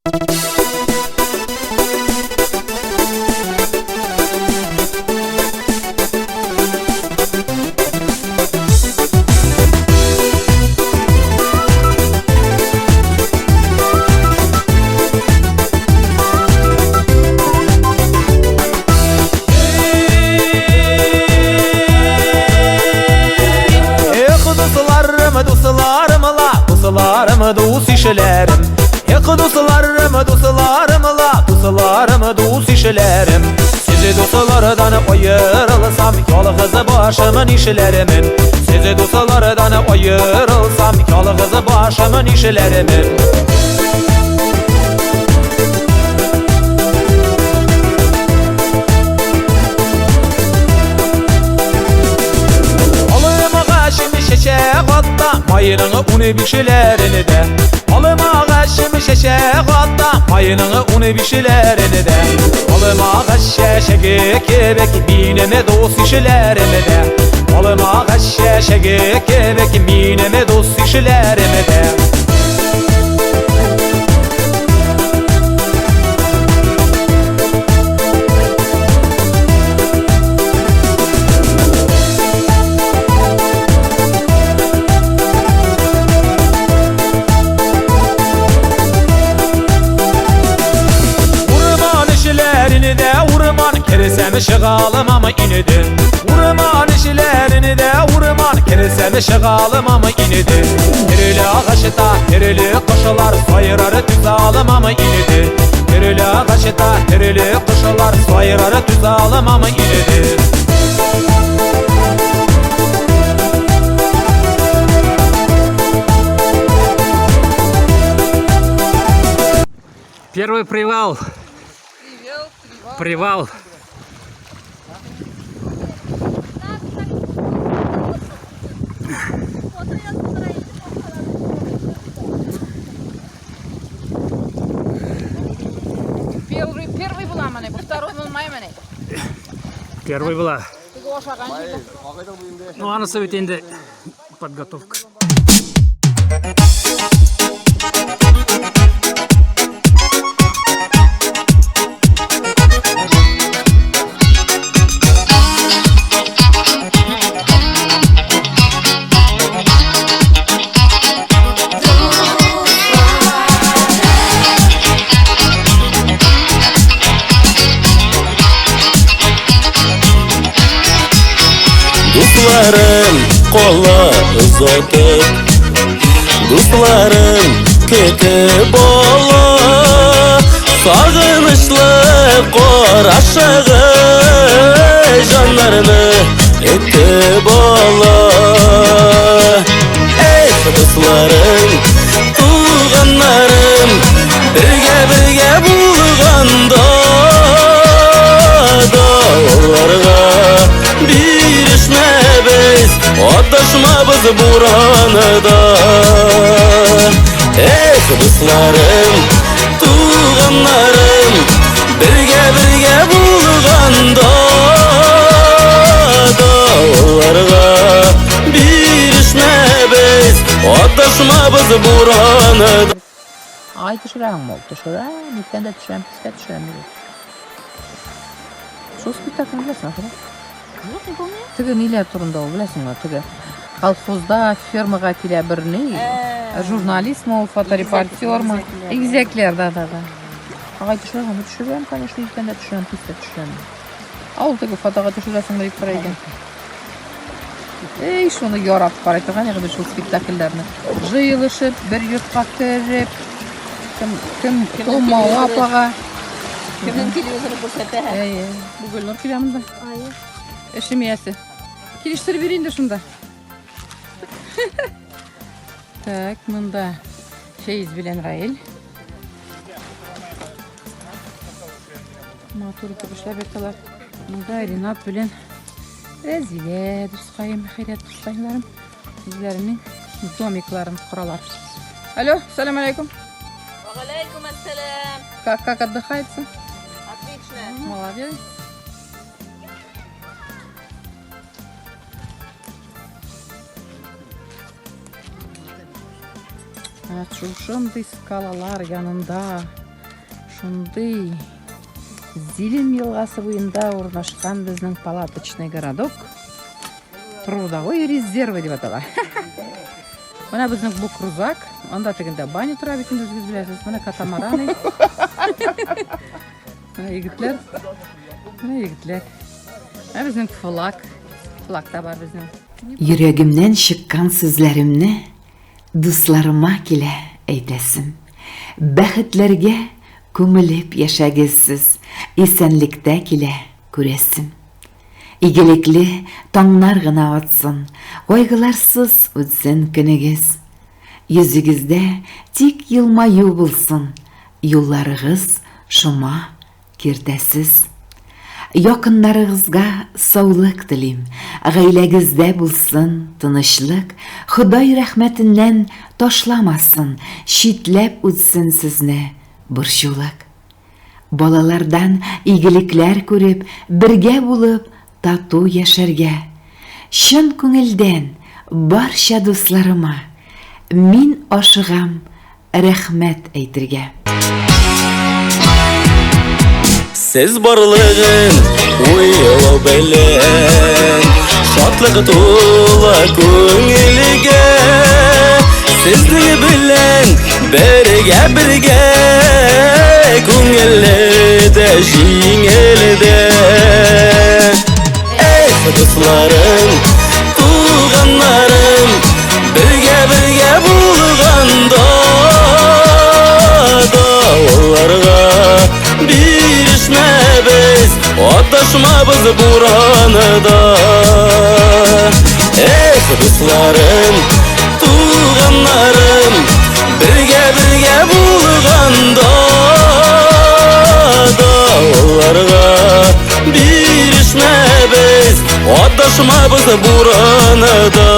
Эх, дусларым, дусларым ла, дусларым, дус ишләрем. Эх, дусларым, дусларым ла, дусларым, дус ишләрем. Sizi дуслардан аерылсам, ялгыз башым нишләрмен? Sizi дуслардан аерылсам, ялгыз башым нишләрмен? Алым агачым чәчәк атта, майның 15-ләрендә. Алым агачым чәчәк атта, майның 15-ләрендә. Алым агач чәчәге кебек минем дус ишләремдә. Алым агач чәчәге кебек минем дус ишләремдә. Урман эшләрендә урман керсәм чыгалым инде. Урман эшләрендә урман керсәм чыгалым инде. Тереле агачта тереле кошлар сайрар түзалым инде. Тереле агачта тереле кошлар сайрар түзалым инде. Первый привал. Привал. Первый була менә, бу второй булмай менә. Первый була. Теге ашаган җирдә. Ну, анысы бит инде подготовка. Дусларым кала озатып, дусларым көтеп ала. Сагынычлы карашыгы җаннарны өтеп ала. Эх, дусларым, туганнарым, бергә-бергә булганда, дауларга бирешмәбез, адашмабыз буранда. Эх, дусларым, туганнарым, бергә-бергә булганда, дауларга бирешмәбез, адашмабыз буранда. Ай төшерәм, мол, төшерәм, иртән дә төшерәм, кичкә төшерәм диде. Шул спектакльне беләсең, ахыры? Юк, не помню. Теге ниләр турында ул, беләсеңме? Теге колхозда фермага килә бер ни, журналист мы ул, фоторепортер мы. Игезәкләр, да, да, да. Агай төшерәм, төшерәм, конечно, иртән дә төшерәм, кич тә төшерәм. Ә ул теге фотога төшерәсең дип тора икән. Эй, шуны ярап карый торган идек шул спектакльләрне. Җыелышып, бер йортка кереп, кем, кем Томау апага. Кемнең телевизоры күрсәтә? Әй, әй, бу Гөлнур килә монда. Эшем иясе. Килештереп бир инде шунда. Так, монда Фәиз белән Раил. Матур итеп эшләп яталар. Монда Ринат белән Рәзилә дускаем, хәйрәт дускайларым үзләренең домикларын коралар. Алло, салам алейкум. Валейкум ассалам. Как отдыхается? Отлично. Молодец. Шушындый скалалар янында Шундый Зилим елгасы буенда урнашкан безнең палаточный городок. Трудовой резервы дип атала. Менә безнең бу крузак. Анда тегендә баня тора бит инде үзегез беләсез. Менә катамараны. Менә егетләр. Менә егетләр. Менә безнең флаг. Флаг та бар безнең. Йөрәгемнән чыккан сүзләремне Дусларыма килә әйтәсем. Бәхетләргә күмелеп яшәгез сез, Исәнлектә килә күрәсем. Игелекле таңнар гына атсын, Кайгыларсыз үтсен көнегез. Йөзегездә тик елмаю булсын, Юлларыгыз шома, киртәсез. Якыннарыгызга саулык телим, Гаиләгездә булсын тынычлык, Ходай рәхмәтеннән ташламасын, Читләп үтсен сезне борчулык. Балалардан игелекләр күреп, Бергә булып тату яшәргә. Чын күңелдән барча дусларыма Мин ашыгам рәхмәт әйтергә. Сез барлыгын уйлау белән Шатлык тула күңелгә Сезнең белән бергә бергә Күңелле дә җиңел дә Эх, дусларым, туганнарым Бергә бергә булганда Давылларга бирешмәбез, Адашмабыз буранда. Эх, дусларым, туганнарым, Бергә бергә булганда Давылларга бирешмәбез, Адашмабыз буранда.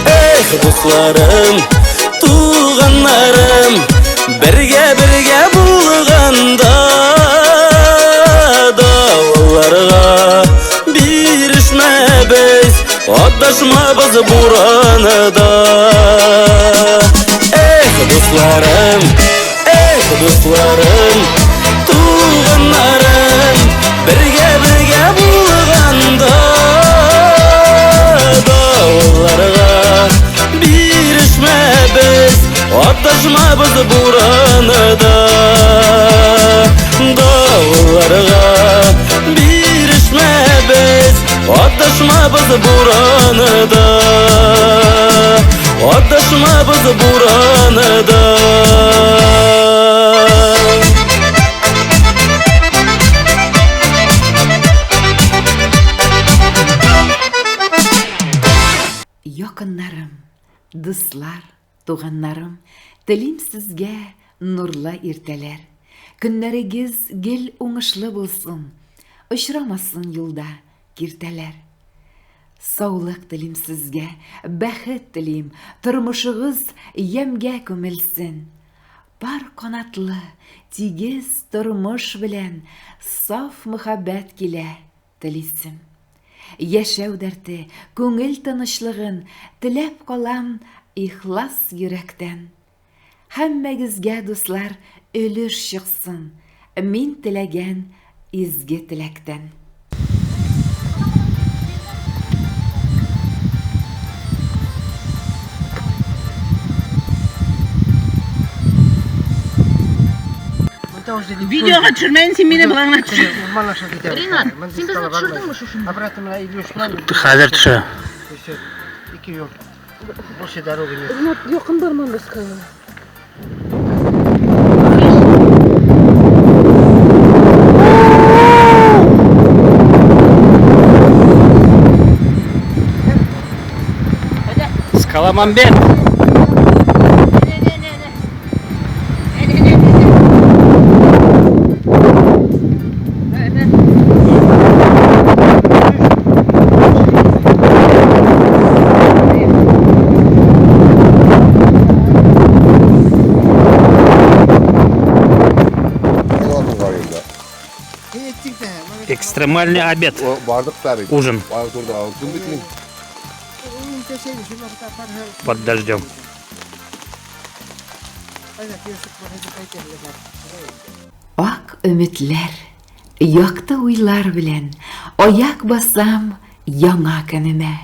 Эх, дусларым, туганнарым, бергә бергә булганда давылларга бирешмәбез, адашмабыз буранда. Эх, дусларым, эх, дусларым, туганнарым, бергә бергә булганда давылларга бирешмәбез, адашмабыз буранда. Давылларга бирешмәбез, адашмабыз буранда. Адашмабыз буранда. Якыннарым, дуслар, туганнарым, телим сезгә нурлы иртәләр. Көннәрегез гел уңышлы булсын, очрамасын юлда киртәләр. Саулык телим сезгә, бәхет телим, тормышыгыз ямьгә күмелсен. Пар канатлы, тигез тормыш белән саф мөхәббәт килә телисем. Яшәү дәрте, күңел тынычлыгын теләп калам ихлас йөрәктән. Һәммәгезгә, дуслар, өлеш чыксын, мин теләгән изге теләктән. Видеога төшермәен син мине болай гына төшер. Урман аша китәбез. Ринат, син безне төшердеңме шушында? Обратно менә Илюшнан. Хәзер төшә. Ике юл. Больше дороги нет. Ринат, якын барма безгә. Скаламамбет. Экстремальный обед. Ужин. Под дождем. Ак өметләр, якты уйлар белән аяк басам яңа көнемә.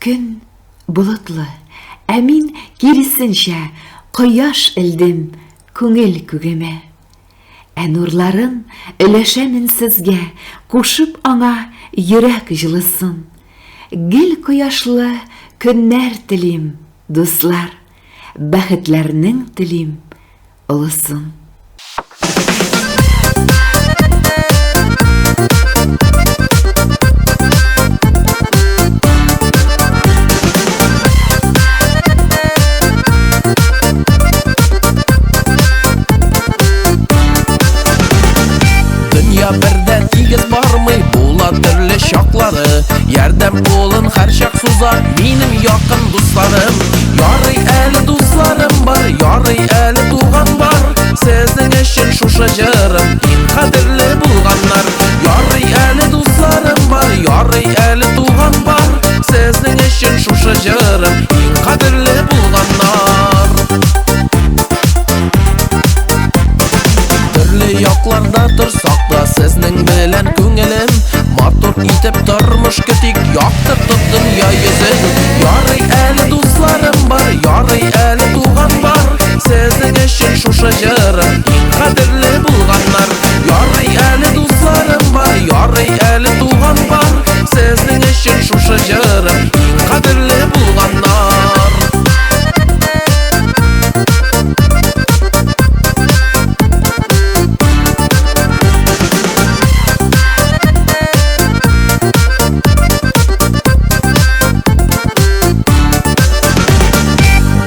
Көн болытлы, ә мин киресенчә кояш элдем күңел күгемә. Ә нурларын өләшәмен сезгә, кушып аңа йөрәк җылысын. Гел кояшлы көннәр телим, дуслар, бәхетләрнең телим олысын. Дөнья бер дә тигез бармый, була төрле чаклары. Ярдәм кулын һәрчак суза минем якын дусларым. Ярый әле дусларым бар, ярый әле туган бар. Сезнең өчен шушы җырым, иң кадерле булганнар. Ярый әле дусларым бар, ярый әле туган бар. Сезнең өчен шушы җырым, иң кадерле булганнар. Төрле якларда торсак та сезнең белән күңелем. Матур итеп тормыш көтик, яктыртып дөнья йөзен. Ярый әле дусларым бар, ярый әле туган бар. Сезнең өчен шушы җырым, иң кадерле булганнар. Ярый әле дусларым бар, ярый әле туган бар. Сезнең өчен шушы җырым, иң кадерле булганнар.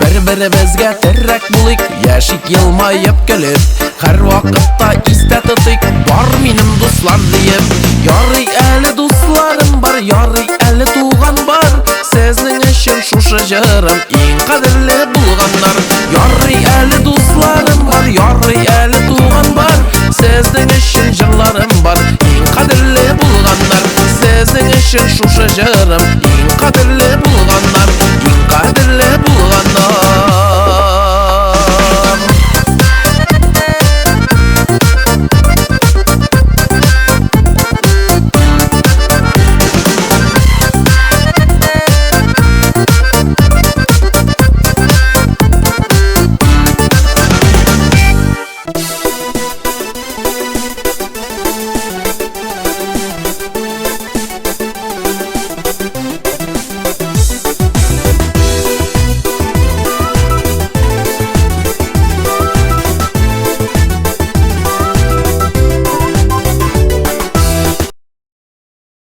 Бер-беребезгә терәк булыйк, яшик елмаеп көлеп. Һәр вакытта истә тотыйк, бар минем дуслар диеп. Ярый әле дусларым бар, ярый әле туган бар. Сезнең өчен шушы җырым, иң кадерле